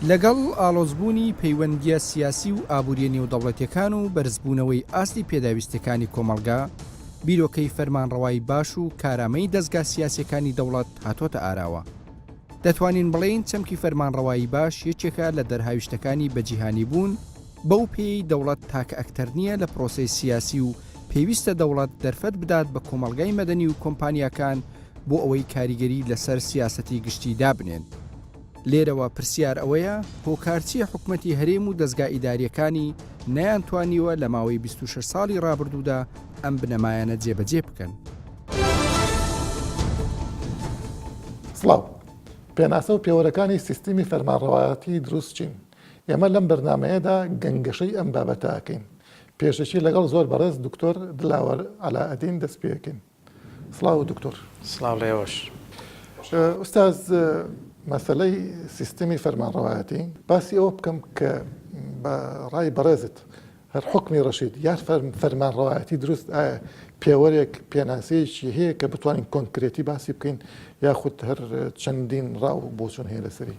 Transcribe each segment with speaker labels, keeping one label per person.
Speaker 1: لەگەڵ ئاڵۆزبوونی پەیوەندییە سیاسی و ئابوورییە نێودەوڵەتییەکان و بەرزبوونەوەی ئاستی پێداویستییەکانی کۆمەڵگا، بیرۆکەی فەرمانڕەوای باش و کارامەی دەزگا سیاسییەکانی دەوڵەت هاتۆتە ئاراوە. دەتوانین بڵێین چەمکی فەرمانڕەوایی باش یەکێکە لە دەرهاویشتەکانی بەجیهانیبوون، بەو پێیەی دەوڵەت تاکە ئەکتەر نییە لە پرۆسەی سیاسی و پێویستە دەوڵەت دەرفەت بدات بە کۆمەڵگای مەدەنی و کۆمپانیاکان بۆ ئەوەی کاریگەری لەسەر سیاسەتی گشتی دابنێن. لێرەوە پرسیار ئەوەیە هۆکار چییە حکومەتی هەرێم و دەزگا ئیدارییەکانی نەیانتوانیوە لە ماوەی 26 ساڵی ڕابردوودا ئەم بنەمایانە جێبەجێ بکەن؟
Speaker 2: سڵاو. پێناسە و پێوەرەکانی سیستمی فەرمانڕەوایەتی دروست چین؟ ئێمە لەم بەرنامەیەدا گەنگەشەی ئەم بابەتە ئەکەین. پێشەکی لەگەڵ زۆر بەڕێز دکتۆر دلاوەر عەلائەدین دەست پێکەین. سڵاو دکتۆر.
Speaker 3: سڵاو لە ئێوەش.
Speaker 2: ئوستاز مەسەلەی سیستمی فەرمانڕەوایەتی باسی ئەوە بکەم کە بە ڕای بەڕێزت هەر حوکمی ڕەشید یان فەرمانڕەوایەتی دروست ئایا پێوەرێک پێناسەیەکی هەیە کە بتوانین کۆنکرێتی باسی بکەین یاخود هەر چەندین ڕا و بۆچوون هەیە لەسەری؟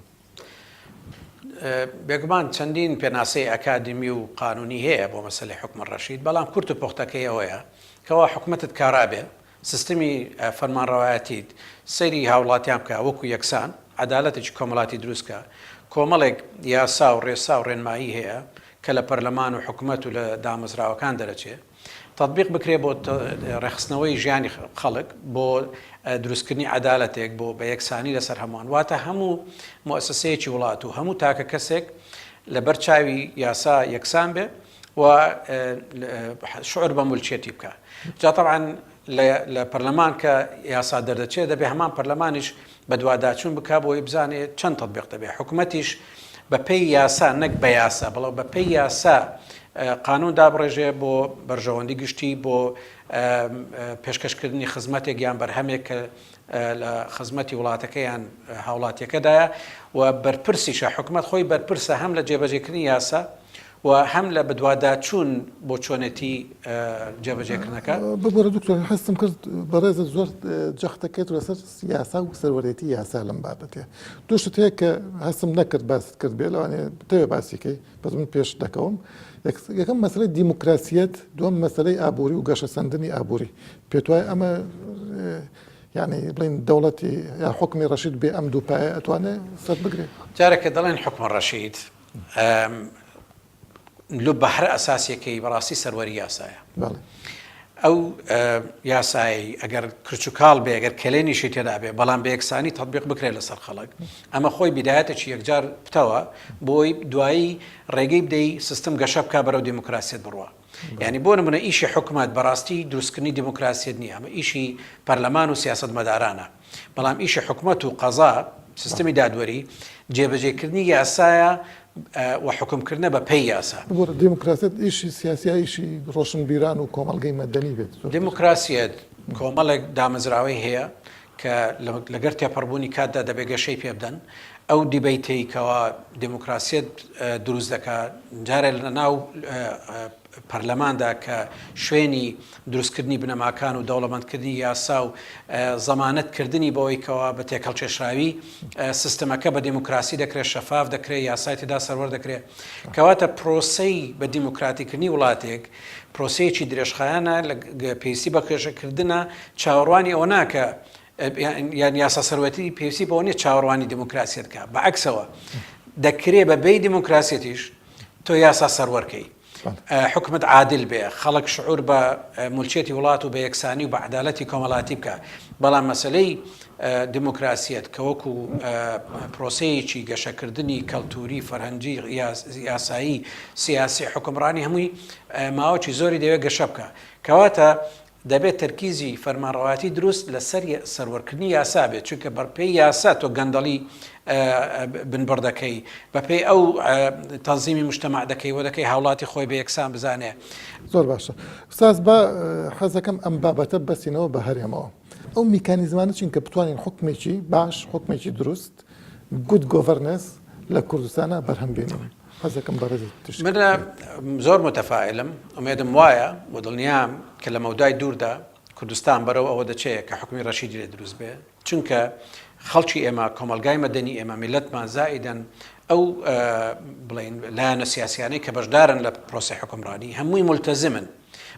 Speaker 3: بێگومان چەندین پێناسەی ئەکادیمی و قانونی هەیە بۆ مەسەلەی حوکم ڕەشید، بەڵام کورت و پوختەکەی ئەوەیە کەوا حکومەتت کارا بێ، سیستمی فەرمانڕەوایەتیت سەیری هاوڵاتیان بکا وەکو یەکسان، عەدالەتێکی کۆمەڵاتی دروست کا، کۆمەڵێک یاسا و ڕێسا و ڕێنمایی هەیە کە لە پەرلەمان و حکومەت و لە دامەزراوەکان دەرەچێ، تەتبیق بکرێ بۆ ڕێکخستنەوەی ژیانی خەڵک، بۆ دروستکردنی عەدالەتێک، بۆ بە یەکسانی لەسەر هەمووان، واتە هەموو موئەسەسەیەکی وڵات و هەموو تاکە کەسێک لەبەر چاوی یاسا یەکسان بێ و شعور بە مولکیەتی بکا. جا تەبعەن لە پەرلەمان کە یاسا دەردەچێت دەبێ هەمان پەرلەمانیش بەدواداچوون بکا بۆی بزانێ چەند تەتبیق دەبێ. حکومەتیش بە پێی یاسا نەک بە یاسا بەڵام بە پێی یاسا قانون دابڕێژێ بۆ بەرژەوەندی گشتی بۆ پێشکەشکردنی خزمەتێک یان بەرهەمێک کە لە خزمەتی وڵاتەکە یان هاوڵاتیەکەدایە و بەرپرسیشە حکومەت خۆی بەرپرسە هەم لە جێبەجێکردنی یاسا و هەم لە بەدواداچوون بۆ چۆنێتی جێبەجێکردنەکە.
Speaker 2: ببورە دکتۆر هەستم کرد بەڕێزت زۆر جەخت دەکەیت لەسەر یاسا و سەروەرێتی یاسا لەم بابەتەیە. دوو شت هەیە کە هەستم نەکرد باست کرد بێ لەوانەیە بتەوێ باسی کەی بەس من پێش دەکەوم. یەکەم مەسەلەی دیموکراسیەت، دووەم مەسەلەی ئابووری و گەشەسەندنی ئابووری. پێت وایە ئەمە یانی بڵێین دەوڵەتی یا حوکمی ڕەشید بێ ئەم دوو پایە ئەتوانێ سەر بگرێ؟
Speaker 3: جارێ کە دەڵێن حوکمە ڕەشید لوبە هەرە ئەساسیەکەی بەڕاستی سەروەری یاسایە. ئەو یاسایی ئەگەر کرچ و کاڵ بێ ئەگەر کەلێنیشی تێدا بێ بەڵام بە یەکسانی تەتبیق بکرێت لەسەر خەڵک ئەمە خۆی بیدایەتێکی یەکجار پتەوە بۆی دوایی ڕێگەی بدەی سیستم گەشە بکا بەرەو دیموکراسیەت بڕوا یعنی بۆ نمونە ئیشی حکومەت بەڕاستی دروستکردنی دیموکراسیەت نییە ئەمە ئیشی پەرلەمان و سیاسەتمەدارانە بەڵام ئیشی حکومەت و قەزا، سیستمی دادوەری، جێبەجێکردنی یاسایە و حوکمکردنە بە پێی یاسا.
Speaker 2: ببورە، دیموکراسیەت ئیشی سیاسیە ئیشی ڕۆشنبیران و کۆمەڵگەی مەدەنی بێت
Speaker 3: زۆر. دیموکراسیەت کۆمەڵێک دامەزراوەی هەیە کە لەگەر تێپەڕبوونی کاتدا دەبێ گەشەی پێ بدەن. ئەو debate ەی کەوا دیموکراسیەت دروست دەکا جارێ لە ناو پەرلەماندا کە شوێنی دروستکردنی بنەماکان و دەوڵەمەندکردنی یاسا و زەمانەت کردنی بەوەی کەوا بە تێکهەڵکێشراوی سیستمەکە بە دیموکراسی دەکرێت، شەفاف دەکرێت، یاسای تێدا سەروەر دەکرێت. کەواتە پرۆسەی بە دیموکراتیکردنی وڵاتێک پرۆسەیەکی درێژخایەنە، پێویستی بە کێشەکردنە، چاوەڕوانی ئەوە ناکە یان یاسا سەروەتی پێویستی بەوە نیە چاوەڕوانی دیموکراسیەت بکە، بەعەکسەوە دەکرێ بە بێی دیموکراسیەتیش تۆ یاسا سەروەرکەی. حوکمت عادل بێ، خەڵک شعور بە مولکیەتی وڵات و بە یەکسانی و بە عەدالەتی کۆمەڵاتی بکا، بەڵام مەسەلەی دیموکراسیەت کە وەکو پرۆسەیەکی گەشەکردنی کەلتوری، فەرهەنگی، یاسایی، سیاسی، حوکمڕانی هەمووی ماوەکی زۆری دەوێت گەشە بکا. کەواتە دەبێت تەرکیزی فەرمانڕەوایەتی دروست لەسەر سەروەرکردنی یاسا بێت، چونکە بەپێی یاسا تۆ گەندەڵی بنبڕ دەکەی، بەپێی ئەو تەنزیمی مجتەمەع دەکەی و دەکەی هاوڵاتی خۆی بە یەکسان بزانێ.
Speaker 2: زۆر باشە ئوستاز با حەزەکەم ئەم بابەتە ببەستینەوە بە هەرێمەوە. ئەو میکانیزمانە چین کە بتوانین حوکمێکی باش، حوکمێکی دروست، good governance لە کوردستانا بەرهەم بێنین؟ حەزەکەم بەڕێزت تشک
Speaker 3: من زۆر متفائلم، ئومێدم وایە و دڵنیام کە لە مەودای دووردا کوردستان بەرەو ئەوە دەچێ کە حوکمی ڕەشیدی لێ دروست بێ، چونکە خەڵکی ئێمە، کۆمەڵگای مەدەنی ئێمە، میللەتمان زائیدەن. ئەو بڵێین لایەنە سیاسیانەی کە بەشدارن لە پرۆسەی حوکمڕانی هەمووی مولتەزمن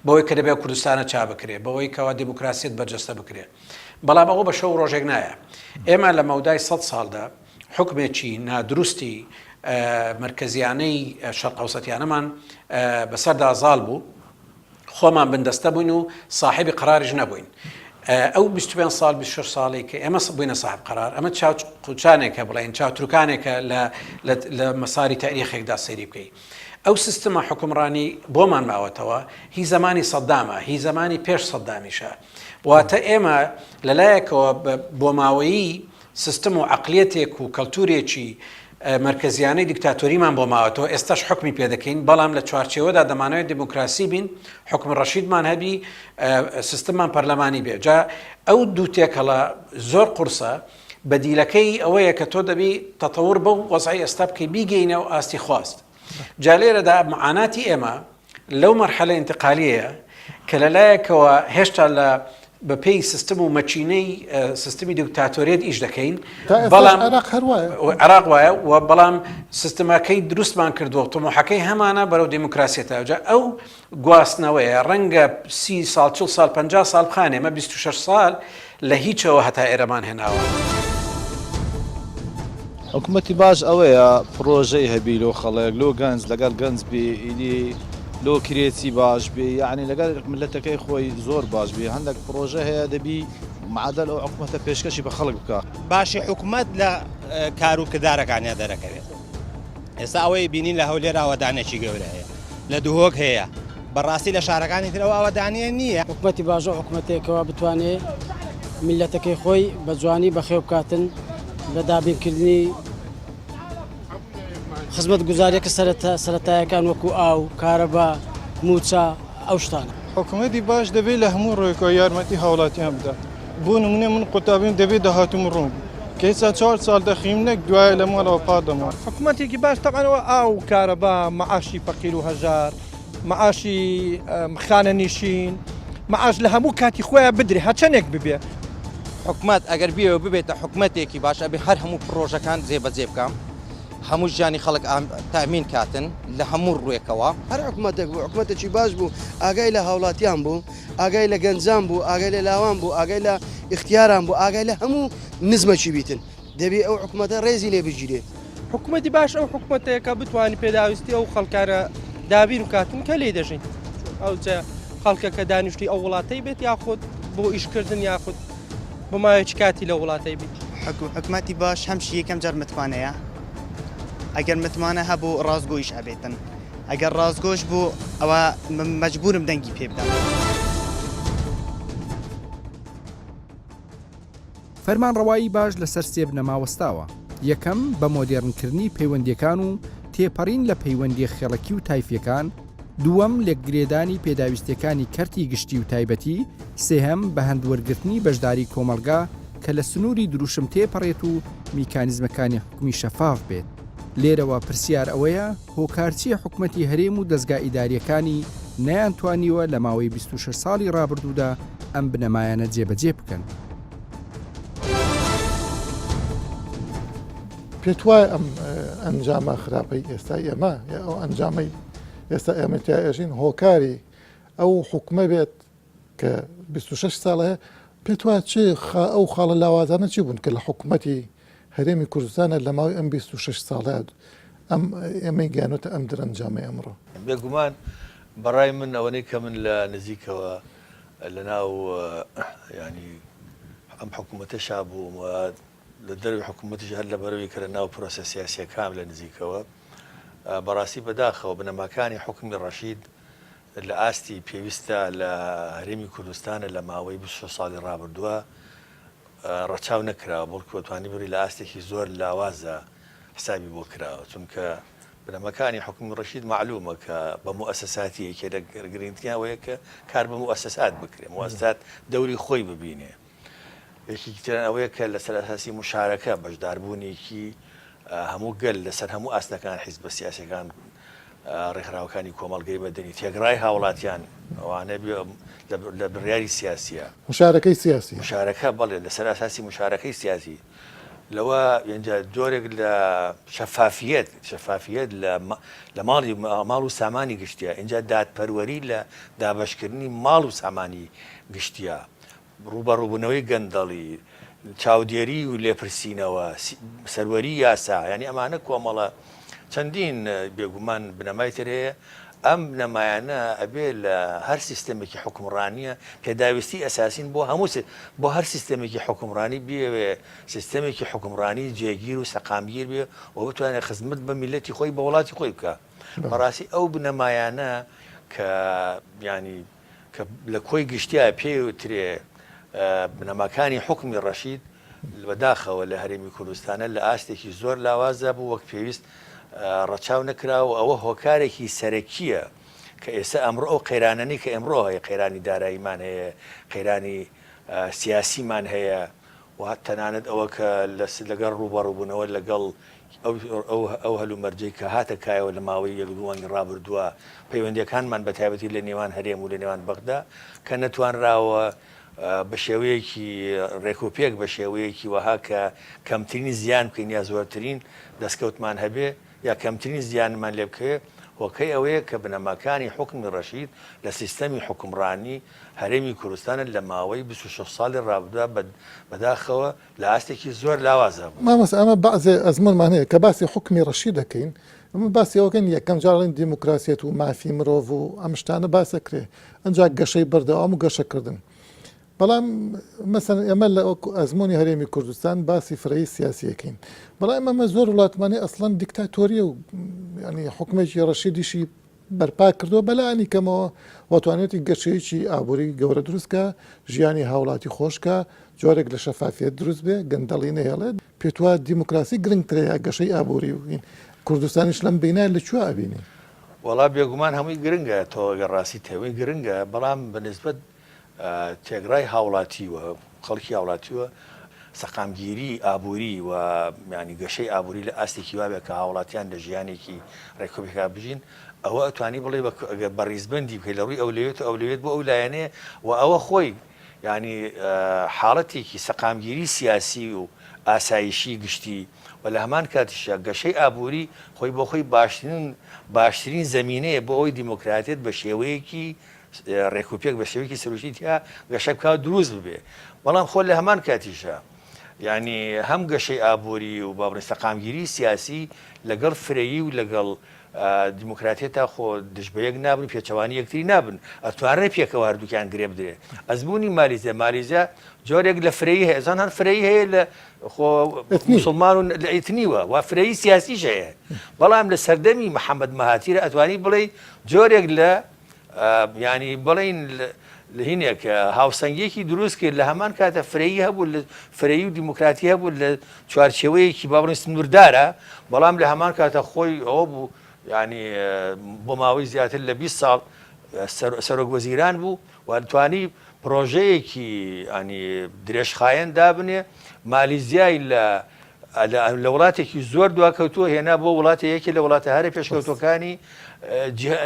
Speaker 3: بەوەی کە دەبێت کوردستانە چا بکرێ بەوەی کەوا دیموکراسیەت بەرجەستە بکرێ بەڵام ئەوە بە شەو ڕۆژێک نایە ئێمە لە مەودای سەد ساڵدا حوکمێکی نادروستی مەرکەزیانەی شەرق ئەوسەتیانەمان بەسەردا زاڵ بوو خۆمان بندەستە بووین و ساحێبی قەراریش نەبووین. ئەو 25 ساڵ 26 ساڵی کە ئێمە بووینە ساحب قەرار ئەمە چاو قوچانێکە بڵێن چاوتروکانێکە لە لە مەساری تاریخێکدا سەیری بکەی ئەو سیستمە حکومڕانی بۆمان ماوەتەوە هی زمانی سەدامە هی زمانی پێش سەدامیشە واتە ئێمە لەلایەکەوە بۆ ماوەیی سیستم و عەقلیەتێک و کەلتورێکی مەرکەزیانەی دیکتاتۆریمان بۆ ماوەتەوە، ئێستاش حوکمی پێ دەکەین، بەڵام لە چوارچێوەدا دەمانەوێت دیموکراسی بین، حوکم ڕەشیدمان هەبی، سیستممان پەرلەمانی بێ. جا ئەو دوو تێکەڵە زۆر قورسە، بەدیلەکەی ئەوەیە کە تۆ دەبی تەتەور بەو وەزعەی ئێستا بکەی بیگەینە ئەو ئاستی خواست. جا لێرەدا معاناتی ئێمە لەو مەرحەلە ئینتقالیەیە کە لە لایەکەوە هێشتا لە بە پێی سیستم و مەکینەی سیستمی دیکتاتۆریەت ئیش دەکەین
Speaker 2: بەڵام عێراق هەر وایە
Speaker 3: عێراق وایە و بەڵام سیستمەکەی دروستمان کردووە تموحەکەی هەمانە بەرەو دیموکراسیەتە جا ئەو گواستنەوەیە ڕەنگە سی ساڵ چڵ ساڵ 50 ساڵ بخانێ مە 26 ساڵ لە هیچەوە هەتا ئێرەمان هێناوە.
Speaker 4: حکومەتی باش ئەوەیە پڕۆژەی هەبی لۆ خەڵک لۆ گەنج لەگەڵ گەنج بێ ئیدی لۆ کرێچی باش بێ یەعنی لەگەڵ ملەتەکەی خۆی زۆر باش بێ هەندێک پڕۆژە هەیە دەبی معادل ئەو حکومەتە پێشکەشی بە خەڵک بکا.
Speaker 5: باشی حکومەت لە کار و کردارەکانیا دەرەکەوێت. ئێستا ئەوەی بینین لە هەولێر ئاوەدانێکی گەورە هەیە، لە دهۆک هەیە، بەڕاستی لە شارەکانی تر ئەو ئاوەدانییە نییە.
Speaker 6: حکومەتی باش ئەو حکومەتەیە کەوا بتوانێ میللەتەکەی خۆی بە جوانی بەخێو بکاتن بە دابینکردنی خزمەتگوزارییەکە سەرەتایەکان وەکو ئاو، کارەبا، مووچە، ئەو شتانە.
Speaker 7: حکومەتی باش دەبێت لە هەموو ڕووێکەوە یارمەتی هاوڵاتیان بدات. بۆ نمونە من قوتابیم دەبێت داهاتووم ڕوون بوو کە ئێستا چوار ساڵ دەخویم نەک دوایە لە ماڵەوە پاڵ دەمەوە.
Speaker 8: حکومەتێکی باش تەبعەن ئەوە ئاو و کارەبا، مەعاشی فەقیر و هەژار، مەعاشی خانەنیشین، مەعاش لە هەموو کاتی خۆیا بدرێ هەرچەنێک ببێ.
Speaker 5: حکومەت ئەگەر بیەوێ ببێتە حکومەتێکی باش ئەبێ هەر هەموو پڕۆژەکان جێبەجێ بکا. هەموو ژیانی خەڵک تامین کاتن لە هەموو ڕووێکەوە.
Speaker 9: هەر حکومەتێک بوو حکومەتێکی باش بوو ئاگای لە هاوڵاتیان بوو ئاگای لە گەنجان بوو ئاگای لە لاوان بوو ئاگای لە ئیختیاران بوو ئاگای لە هەموو نزمەکی بیتن دەبی ئەو حکومەتە ڕێزی لێ بگیرێت.
Speaker 8: حکومەتی باش ئەو حکومەتەیە کە بتوانێت پێداویستی ئەو خەڵکانە دابین بکاتن کە لێی دەژین ئەوجا خەڵکە کە دانیشتوی ئەو وڵاتەی بێت یاخود بۆ ئیشکردن یاخود بۆ ماوەیەکی کاتی لەو وڵاتەی بیت.
Speaker 10: حکومەتی باش هەمشی یەکەم جار متمانەیە ئەگەر متمانە هەبوو ڕاستگۆیش ئەبێتن ئەگەر ڕاستگۆش بوو ئەوە مەجبورم دەنگی پێ بدەم.
Speaker 1: فەرمانڕەوایی باش لەسەر سێ بنەما وەستاوە، یەکەم، بە مۆدێرنکردنی پەیوەندییەکان و تێپەڕین لە پەیوەندییە خێڵەکی و تایفییەکان، دووەم، لێکگرێدانی پێداویستییەکانی کەرتی گشتی و تایبەتی، سێهەم، بەهەند وەرگرتنی بەشداری کۆمەڵگا کە لە سنووری دروشم تێپەڕێت و میکانیزمەکانی حوکمی شەفاف بێت. لێرەوە پرسیار ئەوەیە هۆکار چییە حکومەتی هەرێم و دەزگا ئیدارییەکانی نەیانتوانیوە لە ماوەی 26 ساڵی ڕابردوودا ئەم بنەمایانە جێبەجێ بکەن؟
Speaker 2: پێت وایە ئەم ئەنجامە خراپەی ئێستای ئێمە یا ئەو ئەنجامەی ئێستا ئێمە تیا ئێژین هۆکاری ئەو حکومە بێت کە 26 ساڵە هەیە پێت وایە چ ئەو خاڵە لاوازانە چی بوون کە لە حکوومەتی هەرێمی کوردستانە لە ماوەی ئەم 26 ساڵە ئەم ئێمەی گەیانۆتە ئەم درەنجامەی ئەمڕۆ؟
Speaker 11: بێگومان بەڕای من ئەوەنەی کە من لە نزیکەوە لە ناو ینی ئەم حکوومەتەشا بووم و لە دەروی حکوومەتیش هەر لە بەرەوی کە لە ناو پرۆسە سیاسیەکان لە نزیکەوە بەڕاستی بەداخەوە بنەماکانی حوکمی ڕەشید لە ئاستی پێویستە لە هەرێمی کوردستانە لە ماوەی 26 ساڵی ڕابردووە ڕەچاو نەکراوە بەڵکو ئەتوانی بڕی لە ئاستێکی زۆر لاوازە حسابی بۆ کراوە چونکە بنەماکانی حوکمی ڕەشید مەعلومە کە بە موئەسەساتی یەکێ لە گرنگترین ئەوەیە کە کار بە موئەسەسات بکرێ موئەسەسات دەوری خۆی ببینێ یەکێکی تریان ئەوەیە کە لەسەر ئەساسی موشارەکە، بەشداربوونێکی هەموو گەل لەسەر هەموو ئاستەکان، حیزبە سیاسیەکان، ڕێکخراوەکانی کۆمەڵگەی مەدەنی، تێکڕای هاوڵاتیان، ئەوانە لە بڕیاری سیاسیە.
Speaker 2: موشارەکەی سیاسی.
Speaker 11: موشارەکە، بەڵێ، لەسەر ئەساسی موشارەکەی سیاسی. لەوە ئینجا جۆرێک لە شەفافیەت، شەفافیەت لە لە ماڵی ماڵ و سامانی گشتیە، ئینجا دادپەروەری لە دابەشکردنی ماڵ و سامانی گشتیە، ڕووبەڕووبوونەوەی گەندەڵی، چاودێری و لێپرسینەوە، سەروەری یاسا، یانی ئەمانە کۆمەڵە چەندین بێگومان بنەمای تر هەیە، ئەم بنەمایانە ئەبێ لە هەر سیستەمێکی حوکمڕانییە پێداویستی ئەساسین بۆ هەموو بۆ هەر سیستەمێکی حوکمڕانی بیەوێ سیستەمێکی حوکمڕانی جێگیر و سەقامگیر بێ و بتوانێ خزمەت بە میللەتی خۆی بە وڵاتی خۆی بکا. بەڕاستی ئەو بنەمایانە کە یانی کە لە کۆی گشتیا پێی وترێ بنەماکانی حوکمی ڕەشید، بەداخەوە لە هەرێمی کوردستانە لە ئاستێکی زۆر لاوازدا بوو وەک پێویست ڕەچاو نەکرا و ئەوە هۆکارێکی سەرەکییە کە ئێستا ئەمڕۆ ئەو قەیرانەنی کە ئێمڕۆ هەیە قەیرانی داراییمان هەیە قەیرانی سیاسیمان هەیە و تەنانەت ئەوە کە لەگەڵ ڕووبەڕووبوونەوە لەگەڵ ئەو هەلومەرجەی کە هاتە کایەوە لە ماوەی یەک دوو مانگی ڕابردووە پەیوەندییەکانمان بە تایبەتی لە نێوان هەرێم و لە نێوان بەغدا کە نەتوانراوە بە شێوەیەکی ڕێکوپێک بە شێوەیەکی وەها کە کەمترین زیان بکەین یا زۆرترین دەستکەوتمان هەبێ یا کەمترین زیانمان لێ بکەوێ هۆکەی ئەوەیە کە بنەماکانی حوکمی ڕەشید لە سیستەمی حوکمڕانی هەرێمی کوردستانە لە ماوەی 26 ساڵی ڕابردوودا بەداخەوە لە ئاستێکی زۆر لاوازا بوو.
Speaker 2: مامۆستا ئەمە بەعزێ ئەزموونمان هەیە کە باسی حوکمی ڕەشید دەکەین ئەمە باسی ئەوەکەین یەکەم جار ئەڵێن دیموکراسیەت و مافی مرۆڤ و ئەم شتانە باس ئەکرێ ئەنجا گەشەی بەردەوام و گەشەکردن بەڵام مەسەن ئێمە لە ئەزمموی هەرێمی کوردستان باسی فرەی سیاسیەکەین بەڵام ئەمە زۆر وڵاتمانی ئەسڵەن دیکتاتۆریە و ینی حکومێکی ڕەشیدیشی بەرپا کردووە بەلانی کەمەوە و توانێتی گەشەیەکی ئابووری گەورە دروستکە ژیانی هاوڵاتی خۆشکە جۆرێک لە شەفافیت دروست بێ گەندەڵی نەهێڵێت پێتوا دیموکراسی گرنگترە یا گەشەی ئابووری و کوردستانیش لەم بینە لە کوێ ئەبینی؟
Speaker 11: وەڵا بێگومان هەمووی گرنگە تۆ گەر ڕاستی تەوەی گرنگە بەڵام بە نسبەت تێگڕای هاوڵاتی و خەڵکی هاوڵاتی و سەقامگیری ئابووری و ینی گەشەی ئابووری لە ئاستێکی وابێ کە هاوڵاتیان لە ژیانێکی ڕێکوپێکا بژین ئەوە ئەتوانی بڵێ ئەگەر بە ڕیزبەندی بکەیت لە ڕووی ئەولەوێت و ئەولەوێت بۆ ئەو لایەنەیە و ئەوە خۆی یانی حاڵەتێکی سەقامگیری سیاسی و ئاسایشی گشتی و لە هەمان کاتیشا گەشەی ئابووری خۆی بۆ خۆی باشترین باشترین زەمینەیە بۆ ئەوەی دیموکراتیەت بە شێوەیەکی ڕێکوپێک بە شێوەیەکی سروشتی تیا گەشە بکا و دروست ببێ بەڵام خۆ لە هەمان کاتیشا یانی هەم گەشەی ئابووری و با بڵێین سەقامگیری سیاسی لەگەڵ فرەیی و لەگەڵ دیموکراتیەتا خۆ دژ بە یەک نابن و پێچەوانی یەکتری نابن، ئەتوانرێ پێکەوە هەردووکیان گرێ بدرێ. ئەزموونی مالیزیا، مالیزیا جۆرێک لە فرەیی هەیە، ئەزان هەر فرەیی هەیە لە خۆ موسڵمان و لە ئیتنیوە و فرەیی سیاسیش هەیە، بەڵام لە سەردەمی محەمەد مەهاتیرە ئەتوانی بڵێی جۆرێک لە یانی بڵێین هینێک هاوسەنگیەکی دروست کرد لە هەمان کاتە فرەیی هەبوو لە فرەیی و دیموکراتی هەبوو لە چوارچێوەیەکی با بڵێین سنووردارە بەڵام لە هەمان کاتە خۆی ئەوە بوو ینی بۆ ماوەی زیاتر لە 20 ساڵ سەرۆک وەزیران بوو و توانی پرۆژەیەکی ینی درێژخایەن دابنێ مالیزیای لە لە وڵاتێکی زۆر دواکەوتووە هێنا بۆ وڵاتە یەکێ لە وڵاتە هەرە پێشکەوتوەکانی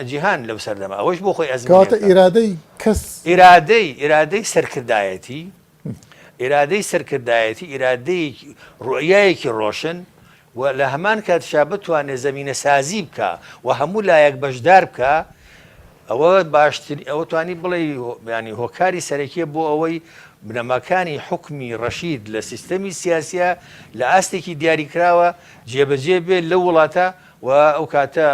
Speaker 11: جیهان لەو سەردەمە ئەوەش بۆ خۆی
Speaker 2: ئەزموونێکە. کەواتە ئیرادەی کەس.
Speaker 11: ئیرادەی ئیرادەی سەرکردایەتی ئیرادەی سەرکردایەتی ئیرادەیەکی ڕوئیایەکی ڕۆشن و لە هەمان کاتیشا بتوانێ زەمینەسازی بکا و هەموو لایەک بەشدار بکا ئەوە باشترین ئەوە توانی بڵێی یانی هۆکاری سەرەکیە بۆ ئەوەی بنەماکانی حوکمی ڕەشید لە سیستەمی سیاسیە لە ئاستێکی دیاریکراوە جێبەجێ بێ لەو وڵاتە و ئەو کاتە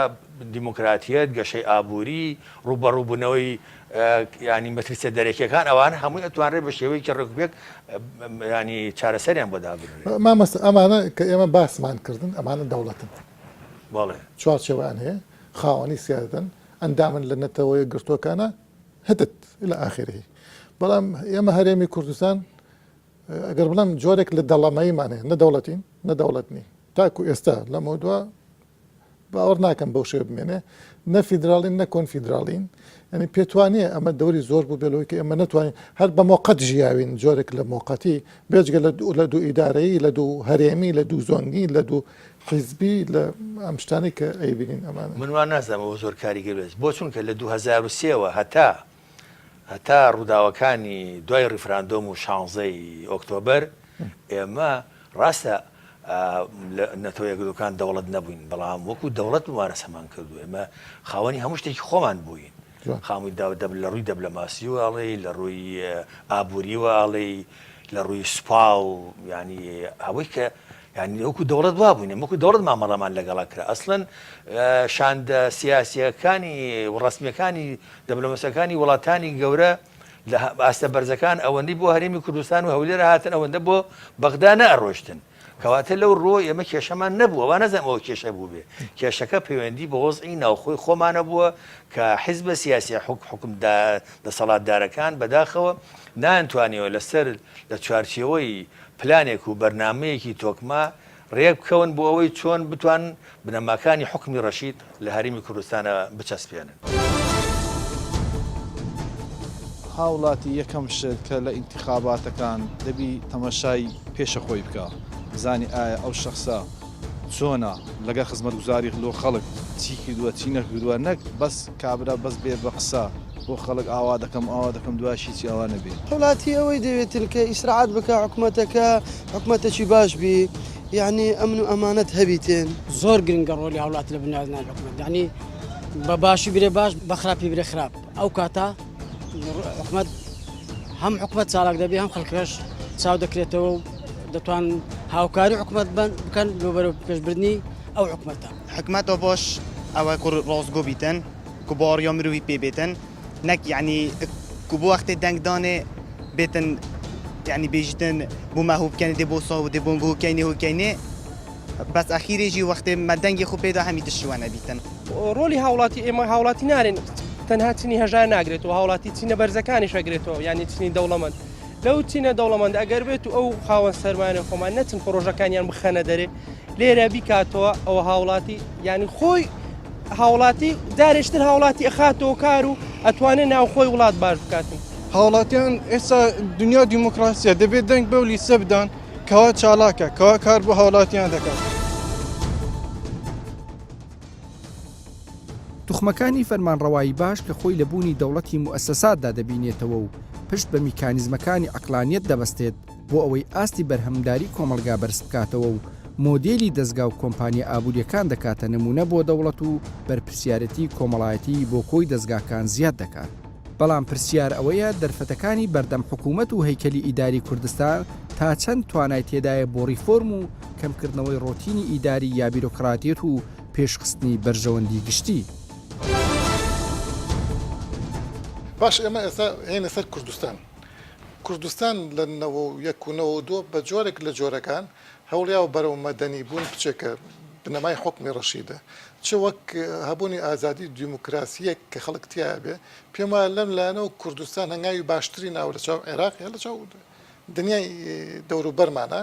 Speaker 11: دیموکراتیەت گەشەی ئابووری ڕووبەڕووبوونەوەی ینی مەترسیە دەرەکیەکان ئەوان هەمووی ئەتوانرێت بە شێوەیەکی ڕێکوپێک ینی چارەسەریان بۆ دابنرێت.
Speaker 2: مامۆستا ئەمانە کە ئێمە باسمان کردن ئەمانە دەوڵەتن
Speaker 11: بەڵێ
Speaker 2: چوارچێوەیان هەیە خاوەنی سیادەتن ئەندامن لە نەتەوە یەکگرتووەکانە هتد الی آخره بەڵام ئێمە هەرێمی کوردستان ئەگەر بڵێم جۆرێک لە دەڵەمەیمان هەیە نە دەوڵەتین نە دەوڵەت نین تاکو ئێستا لەمە دوا باوەڕ ناکەم بەو شێوە بمێنێ نە فیدراڵین نە کۆنفیدراڵین ینی پێتوانە ئەمە دەوری زۆر بوو بێلەوەی کە ئێمە نتوانین هەر بە مۆقەت ژیاوین جۆرێک لە مۆقەتی بێجگە لە دوو لە دوو ئیدارەیی لە دوو هەرێمی لە دوو زۆنگی لە دوو حیزبی لە ئەم شتانەی کە ئەیبینین ئەمانە.
Speaker 11: من وا نازانم ئەوە زۆر کاریگەر بێت بۆ چونکە لە 2003 وە هەتا هەتا ڕووداوەکانی دوای ڕیفراندۆم و شانزەی ئۆکتۆبەر ئێمە ڕاستە. نەتەوە یەکگرتووەکان دەوڵەت نەبووین، بەڵام وەکو دەوڵەت مومارەسەمان کردووە، ئێمە خاوەنی هەموو شتێکی خۆمان بووین، خاوەنی لە ڕووی دەبلەماسیوە ئەڵێی، لە ڕووی ئابووریوە ئەڵێی، لە ڕووی سوپا و یانی ئەوەی کە یانی وەکو دەوڵەت وابووین، ئێمە وەکو دەوڵەت مامەڵەمان لەگەڵا کرا، ئەسڵەن شاندە سیاسییەکانی و ڕەسمییەکانی دەبلەماسییەکانی وڵاتانی گەورە لە ئاستە بەرزەکان ئەوەندەی بۆ هەرێمی کوردستان و هەولێر هاتن ئەوەندە بۆ بەغدا نەئەڕۆشتن کەواتە لەو ڕۆ ئێمە کێشەمان نەبووە وا نەزانم ئەوە کێشە بوو بێ کێشەکە پەیوەندی بە وەزعی ناوخۆی خۆمانە بووە کە حیزبە سیاسی حک حکم دەسەڵاتدارەکان بەداخەوە نانتوانیەوە لەسەر لە چوارچێوەی پلانێک و بەرنمەیەکی تۆکمە ڕێک بکەون بۆ ئەوەی چۆن بتوانن بنەماکانی حوکمی ڕەشید لە هەرێمی کوردستانا بچەسپێنن.
Speaker 4: هاوڵاتی یەکەم شت کە لە ئینتیخاباتەکان دەبی تەمەشای پێشە خۆی بکا بزانی ئایا ئەو شەخسە چۆنە لەگەر خزمەتگوزاری لۆ خەڵک چی کردوە چی نەکردوە نەک بەس کابرا بەس بێ بە قسە بۆ خەڵک ئاوا دەکەم ئاوا دەکەم دوایش هیچی ئاوا نەبێ.
Speaker 9: هاوڵاتی ئەوەی دەوێتن کە ئیسراعات بکا حکومەتەکە حکومەتەکی باش بی یەعنی ئەمن و ئەمانەت هەبیتن.
Speaker 6: زۆر گرنگە ڕۆلی هاوڵاتی لە بنیادنانی حکومەت یەعنی بە باشی برێ باش بە خراپی برێ خراپ ئەو کاتە حکومەت هەم حکومەت چالاک دەبێ هەم خەڵکەش چاو دەکرێتەوە و دەتوان هاوکاری حکومەت بکەن بۆ بەرەو پێشبردنی ئەو حکومەتە.
Speaker 10: حکومەتە باش ئەوە کو ڕاستگۆ بیتن کو باوەڕیا مروی پێ بێتن نەک یەعنی کو بۆ وەختێ دەنگ دانێ بێتن یەعنی بێژیتن بۆ مە هو بکەنێ دێ بۆ سا و دێ بۆنگ هو کەینێ هو کەینێ بەس ئەخیرێ ژی وەختێ مە دەنگێ خو پێدا هەمی تشت وە نەبیتن.
Speaker 8: ڕۆلی هاوڵاتی ئێمە هاوڵاتی نارێن تەنها چینی هەژار ناگرێتەوە هاوڵاتی چینە بەرزەکانیش ئەگرێتەوە یانی چینی دەوڵەمەند لەو چینە دەوڵەمەند ئەگەر بێت و ئەو خاوەن سەرمایە خۆمان نەچن پڕۆژەکانیان بخەنە دەرێ لێرە بیکاتەوە ئەوە هاوڵاتی یانی خۆی هاوڵاتی جارێشتر هاوڵاتی ئەخاتەوە کار و ئەتوانێت ناوخۆی وڵات باش بکاتن.
Speaker 7: هاوڵاتیان ئێستا دنیا دیموکراسیە دەبێت دەنگ بەو لیستە بدەن کەوا چالاکە کەوا کار بۆ هاوڵاتیان دەکات.
Speaker 1: توخمەکانی فەرمانڕەوایی باش کە خۆی لە بوونی دەوڵەتی موئەسەساتدا دەبینێتەوە و پشت بە میکانیزمەکانی عەقڵانیەت دەبەستێت بۆ ئەوەی ئاستی بەرهەمداری کۆمەڵگا بەرزبکاتەوە و مۆدێلی دەزگا و کۆمپانیا ئابوورییەکان دەکاتە نموونە بۆ دەوڵەت و بەرپرسیارێتی کۆمەڵایەتی بۆ کۆی دەزگاکان زیاد دەکات. بەڵام پرسیار ئەوەیە دەرفەتەکانی بەردەم حکوومەت و هەیکەلی ئیداری کوردستان تا چەند توانای تێدایە بۆ ڕیفۆرم و کەمکردنەوەی ڕۆتینی ئیداری یا بیرۆکراتیەت و پێشخستنی بەرژەوەندی گشتی؟
Speaker 2: باش ئێمە ئێستا هێینە سەر کوردستان. کوردستان لە 91 و 92 بە جۆرێک لە جۆرەکان هەوڵیاوە بەرەو مەدەنی بوون بچێ کە بنەمای حوکمی ڕەشیدە چ وەک هەبوونی ئازادی و دیموکراسییەک کە خەڵک تیایا بێ پێم وایە لەم لایەنەوە کوردستان هەنگاوی باشتری ناوە لە چاو عێراق یا لە چاو دنیای دەوروبەرمانە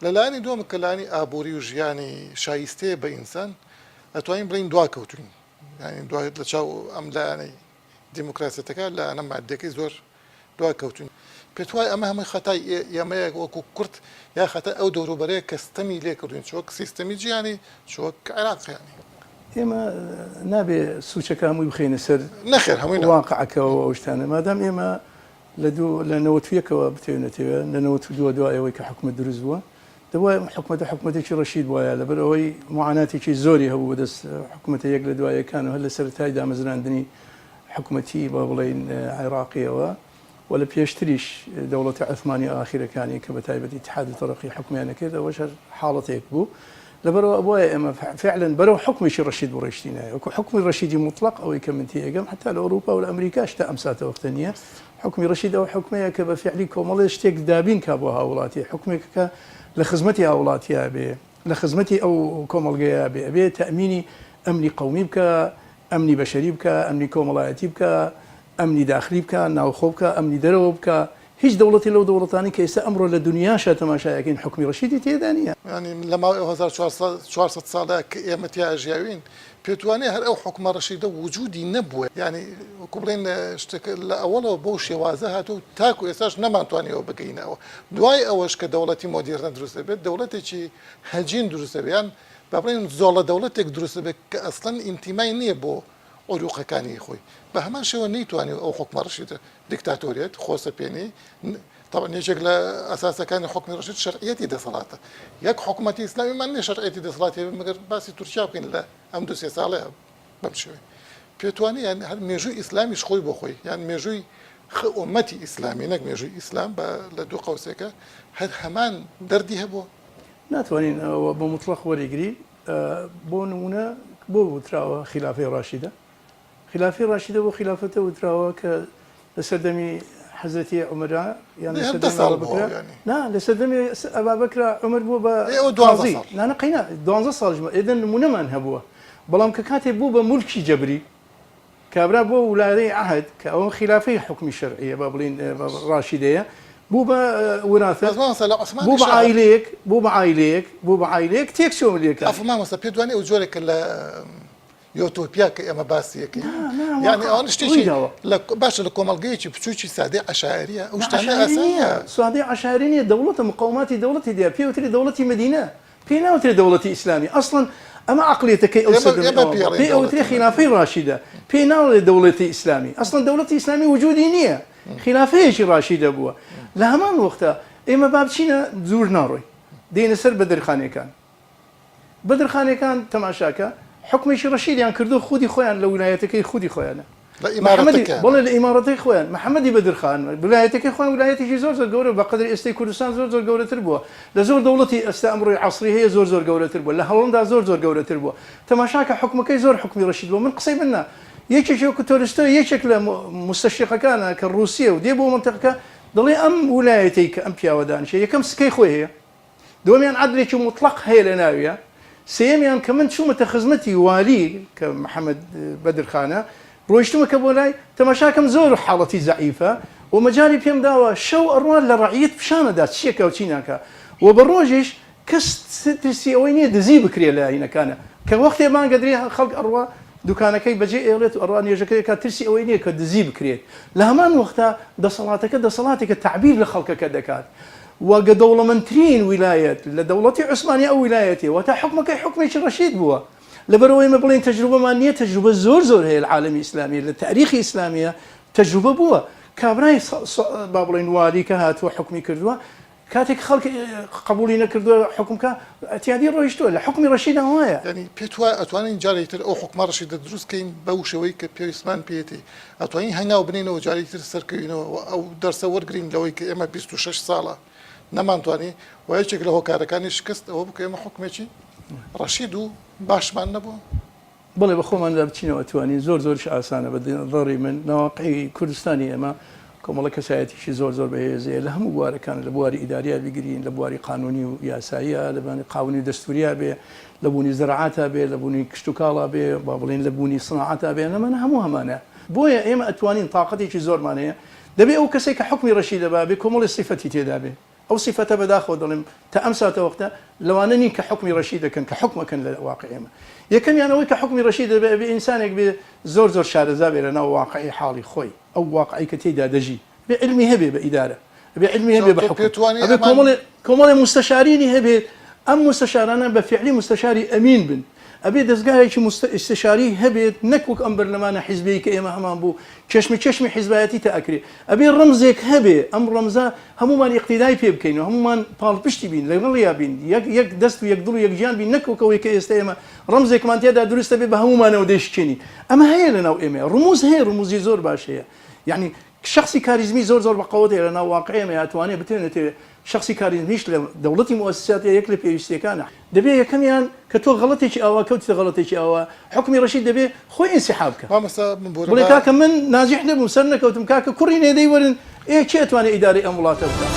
Speaker 2: لە لایەنی دووەم کە لایەنی ئابووری و ژیانی شایستەیە بە ئینسان ئەتوانین بڵێین دواکەوتوین یانی دوا لە چاو ئەم لایەنەی دیموکراسیەتەکە لایەنە مادیەکەی زۆر دوا کەوتوین. پێت وایە ئەمە هەمووی خەتای ئێمەیە وەکو کورد یا خەتای ئەو دەوروبەرەیە کە ستەمی لێ کردوین چ وەک سیستەمی جیهانی چ وەک عێراق یانی؟
Speaker 12: ئێمە نابێ سوچەکە هەمووی بخەینە سەر
Speaker 2: نەخێر هەمووی نا.
Speaker 12: واقعەکەوە و ئەو شتانە مادام ئێمە لە دوو لە نەوەتویەکەوە بتەوێ نەتەوێ لە نەوەتودووە دوای ئەوەی کە حکومەت دروست بووە دەبوایە ئەم حکومەتە حکومەتێکی ڕەشید بوایە لەبەر ئەوەی موعاناتێکی زۆری هەبوو بەدەست حکومەتە یەک لە دوای یەکان و هەر لە سەرەتای دامەزراندنی حکومەتی با بڵێین عێراقیەوە و لە پێشتریش دەوڵەتی عوسمانی ئاخیرەکانی کە بە تایبەت ئیتحاد و تەرەقی حکومیان نەکرد ئەوەش هەر حاڵەتێک بوو لەبەرەوە ئەبوایە ئێمە فعلا بەرەو حکومێکی ڕەشید بڕۆیشتینایە وەکو حکومی ڕەشیدی موتڵەق ئەوەی کە من تێئەگەم حتا لە ئەوروپا و لە ئەمریکاش تا ئەم ساتەوەختە نییە حوکمی ڕەشید ئەو حوکمەیە کە بە فیعلی کۆمەڵێ شتێک دابین کا بۆ هاووڵاتی، حوکمێک کە لە خزمەتی هاووڵاتیا بێ، لە خزمەتی ئەو کۆمەڵگەیە بێ، ئەبێ تەئمینی ئەمنی قەومی بکا، ئەمنی بەشەری بکا، ئەمنی کۆمەڵایەتی بکا، ئەمنی داخلی بکا، ناوخۆ بکا، ئەمنی دەرەوە بکا. هیچ دەوڵەتێ لەو دەوڵەتانەی کە ئێستا ئەمڕۆ لە دونیاشا تەماشای ئەکەین حوکمی ڕەشیدی تێدا نییە.
Speaker 2: یانی لە ماوەی ئەو 1400 ساڵە کە ئێمە تیا ژیاوین پێت وانیە هەر ئەو حوکمە ڕەشیدە وجودی نەبووە یانی وەکو بڵێن شتەکە لە ئەوەڵەوە بەو شێوازە هاتووە و تاکو ئێستاش نەمانتوانیوە بگەینە ئەوە دوای ئەوەش کە دەوڵەتی مۆدیرنە دروست دەبێت دەوڵەتێکی هەجین دروست دەبێت یان با بڵێین زۆڵە دەوڵەتێک دروست دەبێت کە ئەسڵەن ئینتیمای نییە بۆ عروقەکانی خۆی بە هەمان شێوە نەیتوانیوە ئەو حوکمە ڕەشیدە دیکتاتۆریەت خۆسەپێنی. تەبعەن یەکێک لە ئەساسەکانی حوکمی ڕەشید شەرعیەتی دەسەڵاتە. یەک حکومەتی ئیسلامیمان نیە شەرعیەتی دەسەڵاتی هەبێ مەگەر باسی تورکیا بکەین لە ئەم دوو سێ ساڵەیە بەم شێوەیە. پێت وانیە یان هەر مێژووی ئیسلامیش خۆی بۆ خۆی یان مێژووی خ ئومەتی ئیسلامی نەک مێژووی ئیسلام بە لە دوو قەوسێکە هەر هەمان دەردی هەبووە؟
Speaker 12: ناتوانین ئەوە بە موتڵەق وەریگرین. بۆ نموونە بۆ وتراوە خیلافەی ڕاشیدە؟ خیلافەی ڕاشیدە بۆ خیلافەتە وتراوە کە لە سەردەمی حەزرەتی عومەرا یان لە سەردەمی ئەبابەکرا نا لە سەردەمی ئەبابەکرا عومەر بووە بە قازی نا نا قەینا دوانزە ساڵیش ئێدەن نموونەمان هەبووە بەڵام کە کاتێ بوو بە مولکی جەبری کابرا بۆ ولایەی عەهد کە ئەوە خیلافەی حوکمی شەرعیە با بڵین ڕاشیدەیە بوو بە وراثە بوو بە عایلەیەک بوو بە عایلەیەک بوو بە عایلەیەک تێک چووە ملیەکان.
Speaker 2: عەفو مامۆستا پێت وانیە ئەو جۆرێک کە لە یۆتۆپیا کە ئێمە باسی ئەکەین یانی ئەوان شتێکی لە باشە لە کۆمەڵگەیەکی بچووکی سادەی عەشایەریە ئەو شتانە ئاساییە.
Speaker 12: سادەی عەشایەری نییە دەوڵەتە مقەوماتی دەوڵەتی دیا پێ وترێ دەوڵەتی مەدینە پێی ناوترێ دەوڵەتی ئیسلامی ئەسڵەن ئەمە عەقڵیەتەکەی ئەو سەردەمەی ئەوان بووە پێی ئەوترێ خیلافەی ڕاشیدە پێی ناڵێ دەوڵەتی ئیسلامی ئەسڵەن دەوڵەتی ئیسلامی وجودی نییە خیلافەیەکی ڕاشیدە بووە لە هەمان وەختە ئێمە با بچینە دوور ناڕۆین دێینە سەر بەدرخانەکان بەدرخانەکان تەماشاکە حوکمێکی ڕەشیدیان کردو خودی خۆیان لە ولایەتەکەی خودی خۆیانە
Speaker 2: لە ئیمارەتەکەیان.
Speaker 12: بەڵێ لە ئیمارەتەی خۆیان محەمەدی بەدرخان ولایەتەکەی خۆیان ولایەتێکی زۆر زۆر گەورە بە قەدری ئێستەی کوردستان زۆر زۆر گەورەتر بووە لە زۆر دەوڵەتی ئێستا ئەمڕۆی عەسری هەیە زۆر زۆر گەورەتر بووە لە هەڵەندا زۆر زۆر گەورەتر بووە تەماشاکە حوکمەکەی زۆر حوکمی ڕەشید بووە من قسەی من نا یەکێکی وەکو تۆلستۆی یەکێک لە موستەشریقەکانە کە ڕووسیە و دێ بۆ مەنتیقەکە دەڵێ ئەم ولایەتەی کە ئەم پیاوە دانیشێ یەکەم سکەی خۆی هەیە دووەمیان عەدلێکی موتڵەق هەیە لە ناویا، سێیەمیان کە من چوومەتە خزمەتی والی کە محەمەد بەدرخانە، ڕۆیشتوومە کە بۆ لای، تەماشاکەم زۆر حاڵەتی زەعیفە و مەجالی پێم داوە شەو ئەڕوا لە ڕەعیەت پیشانەدا چیەکا و چی ناکا و بە ڕۆژیش کەس ترسی ئەوەی نییە دزی بکرێ لە هینەکانە کە وەختێ بانگ ئەدرێ خەڵک ئەڕوا دوکانەکەی بەجێ ئێڵێت و ئەڕوا نوێژەکەی ئەکات ترسی ئەوەی نییە کە دزی بکرێت لە هەمان وەختا دەسەڵاتەکە دەسەڵاتێکە تەعبیر لە خەڵکەکە دەکات و گە دەوڵەمەندترین ویلایەت لە دەوڵەتی عوسمانی ئەو ویلایەتەیە واتە حوکمەکەی حوکمێکی ڕەشید بووە لەبەرئەوەی ئێمە بڵێین تەجروبەمان نییە تەجروبە زۆر زۆر هەیە لە عالەمی ئیسلامی لە تاریخی ئیسلامیە تەجروبە بووە کابرای با بڵێین والی کە هاتووە حوکمی کردووە کاتێک خەڵک قبوڵی نەکردووە حوکمکە ئەتیادی ڕۆیشتووە لە حوکمی ڕەشیدا وایە.
Speaker 2: یانی پێت وایە ئەتوانین جارێکی تر ئەو حوکمە ڕەشیدە دروست کەین بەو شێوەی کە پێویستمان پێیەتی ئەتوانین هەنگاو بنێینەوە جارێکی تر سەرکەوینەوە و ئەو دەرسە وەرگرین لەوەی کە ئێمە 26 ساڵە نەمانتوانی و یەکێک لە هۆکارەکانی شکست ئەوە بوو کە ئێمە حوکمێکی ڕەشید و باشمان نەبوو.
Speaker 12: بەڵێ بە خۆماندا بچینەوە ئەتوانین زۆر زۆریش ئاسانە بە نەزەڕی من ناواقعی کوردستانی ئێمە کۆمەڵە کەسایەتیی زۆر زۆر بەهێز هەیە لە هەموو بوارەکان لە بواری ئیداریا بیگرین لە بواری قانونی و یاساییە لە بواری قاونی و دەستوریا بێ لە بوونی زراعەتا بێ لە بوونی کشتوکاڵا بێ با بڵێین لە بوونی سناعەتا بێ ئەمانە هەموو هەمانە بۆیە ئێمە ئەتوانین تاقەتێکی زۆرمان هەیە دەبێ ئەو کەسێک کە حوکمی ڕەشیدە با بێ کۆمەڵی سیفەتی تێدا بێ ئەو سیفەتە بەداخەوە دەڵێم تا ئەم ساتەوەختە لەوانە نین کە حوکمی ڕەشید دەکەن کە حوکم ئەکەن لە واقعی ئێمە یەکەمیان ئەوەی کە حوکمی ڕەشید دەبێ ئەبێ ئینسانێک بێ زۆر زۆر شارەزا بێ لەناو واقعی حاڵی خۆی ئەو واقعی کە تێیدا دەژی ئەبێ عیلمی هەبێ بە ئیدارە ئەبێ عیلمی هەبێ بە حوکم ئەبێ کۆمەڵێ کۆمەڵێ موستەشارینی هەبێ ئەم موستەشارانە بە فیعلی موستەشاری ئەمین بن ئەبێ دەزگایەکی موستە ئیستشاری هەبێت نەک وەک ئەم بەرلەمانە حیزبیەی کە ئێمە هەمان بوو چەشمە چەشمی حیزبایەتی تا ئەکرێ ئەبێ ڕەمزێک هەبێ ئەم ڕەمزە هەموومان ئیقتیدای پێ بکەین و هەموومان پاڵپشتی بین لەگەڵیا بین یەک یەک دەست و یەک دڵ و یەک گیان بین نەک وەک ئەوەی کە ئێستا ئێمە ڕەمزێکمان تێدا دروست ئەبێ بە هەموومانەوە دەیشکێنین ئەمە هەیە لەناو ئێمەیا ڕموز هەیە ڕموزی زۆر باش هەیە یەعنی شەخسی کاریزمی زۆر زۆر بەقوەت هەیە لەناو واقعی ئێمەیا ئەتوانێ بتوێنێتێ شەخسی کاریزمیش لە دەوڵەتی موئەسساتیا یەک لە پێویستیەکانە. دەبێ یەکەمیان کە تۆ غەڵەتێکی ئاوا کەوتیتە غەڵەتێکی ئاوا حوکمی ڕەشید دەبێ خۆی ئینسیحاب بکا
Speaker 2: مامۆستا بمبورە
Speaker 12: بڵێ
Speaker 2: با.
Speaker 12: کاکە من ناجیح نەبووم سەر نەکەوتم کاکە کوڕینێ دەی وەرن ئێ کێ ئەتوانێ ئیدارەی ئەم وڵاتە بکا.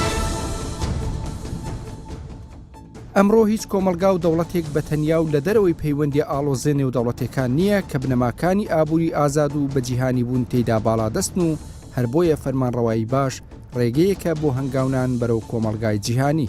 Speaker 1: ئەمڕۆ هیچ کۆمەڵگا و دەوڵەتێک بە تەنیا و لە دەرەوەی پەیوەندیە ئاڵۆزە نێودەوڵەتێکان نییە کە بنەماکانی ئابووری ئازاد و بەجیهانیبوون تێیدا باڵادەستن و هەر بۆیە فەرمانڕەوایی باش ڕێگەیەکە بۆ هەنگاونان بەرەو کۆمەڵگای جیهانی.